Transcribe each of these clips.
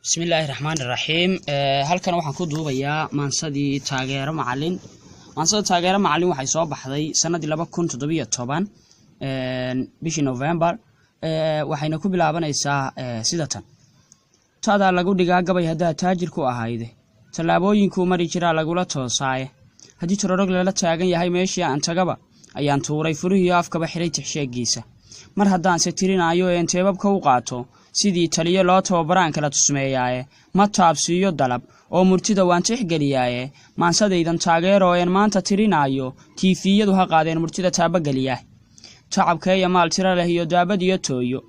Bismillaahi raxmaani raxiim. Halkan waxaan ku duubayaa maansadii Taageero Macalin. Maansada Taageero Macalin waxay soo baxday sanadii 2017, bishii November, waxayna ku bilaabanaysaa sida tan: Ta'daa lagu dhigaa gabay haddaad taajir ku ahayde, tallaabooyinkuu mari jiraa lagula toosaaye. Haddii tororog lala taagan yahay meeshii aan tagaba, ayaan tuuray furihiio afkaba xiray tixsheegiisa. Mar haddaanse tirinaayo een teebabka u qaato, sidii taliyo loo tababaraan kala tusmeeyaaye. Ma taabsiiyo dalab oo murtida waan tixgeliyaaye. Maansadaydan taageero een maanta tirinaayo, tiifiyadu ha qaadeen murtida taabageliyaa. Tacabkeeya maal tiro leh iyo daabad iyo tooyo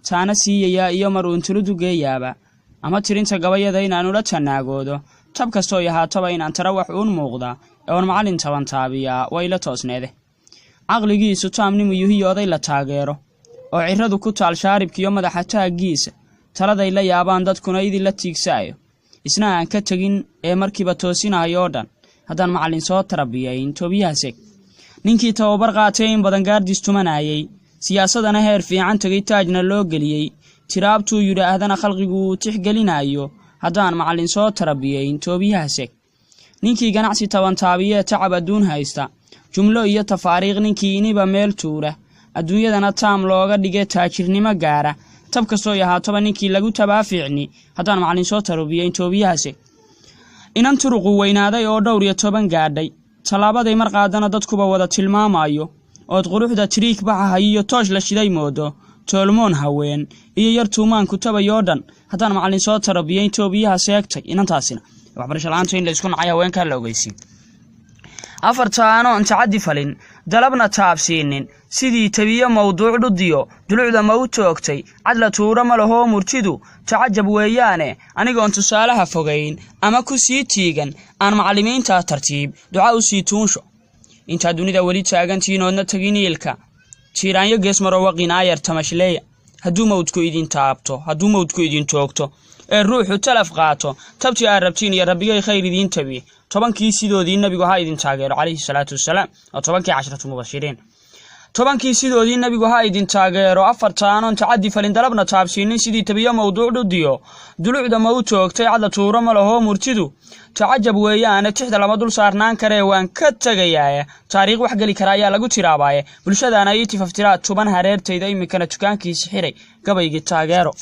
taana siiyayaa, iyo mar uun tuludu geeyaaba, ama tirinta gabayada inaan ula tanaagoodo. Tab kastoo ahaataba inaan tara wax uun muuqda oon macallin taban taabiyaa way la toosneede. Caqligiisu taamnimu yuhiyo oday la taageero oo ciradu ku taal shaaribkiiyo madaxa taaggiisa, taladay la yaabaan dadkuna idin la tiigsaayo, isna aan ka tegin ee markiiba toosinayo oo dhan, haddaan macallin soo tarabiyayn toobiyaha seeg. Ninkii tababar qaatay, in badan gaardis tumanayay, siyaasadana heer fiican tegay, taajna loo geliyey, tiraabtuu yidhaahdana khalqigu uu tixgelinayo, haddaan macallin soo tarabiyayn toobiyaha seeg. Ninkii ganacsi tabantaabiye tacab adduun haysta, jumlo iyo tafaariikh ninkii iniba meel tuura, adduunyadana taam looga dhige taajirnimo gaara, tab kastoo ahaataba ninkii lagu tabaa fiicni, haddaan macallin soo tarabiyayn toobiyaha seeg. Inan turuqu weynaaday oo dhowr iyo toban gaadhay, tallaabaday mar qaadana dadkuba wada tilmaamayo, ood quruxda tiriig baxahay iyo toosh la shiday moodo, toolmoon haween iyo yar tuumaanku tabayoo dhan, haddaan macallin soo tarabiyayn toobiyaha seegtay. Inantaasina waxbarasho la-aanta in la isku nacay haweenkaa la ogeysiin. Afartaanoon tacaddi falin, dalabna taabsiinin, sidii tabiyo mawduuc dhudiyo dulucda ma u toogtay, cadla tuuro ma lahoo murtidu tacajab weeyaane. Anigoon tusaalaha fogayn ama ku sii tiigan, aan macallimiinta tartiib duca u sii tuunsho. Intaa dunida weli taagantihiin oodna tegin iilka, tiiraanyo geesmaro waqiinaayar tamashleeya. Hadduu mawdku idin taabto, hadduu mawdku idin toogto ee ruuxu talaf qaato, tabtii aad rabtiin iyo rabbigay khayr idiin tabiye. 10kii sidoodii nebigu ha idin taageero, calayhi salaatu wasalaam, oo 10kii cashratu mubashiriin. 10kii sidoodii nebigu ha idin taageero. Afartaanoon tacaddi falin, dalabna taabsiinin, sidii tabiyo mawduuc dhudiyo dulucda ma u toogtay, cadla tuuro ma lahoo murtidu tacajab weeyaane. Tixda lama dul saarnaan karee waan ka tegayaaye, taariikh wax geli kara ayaa lagu tiraabaaye. Bulshadaana ii tifaftiraa tuban hareertayda, iminkana dukaankiisi xiray gabaygii Taageero.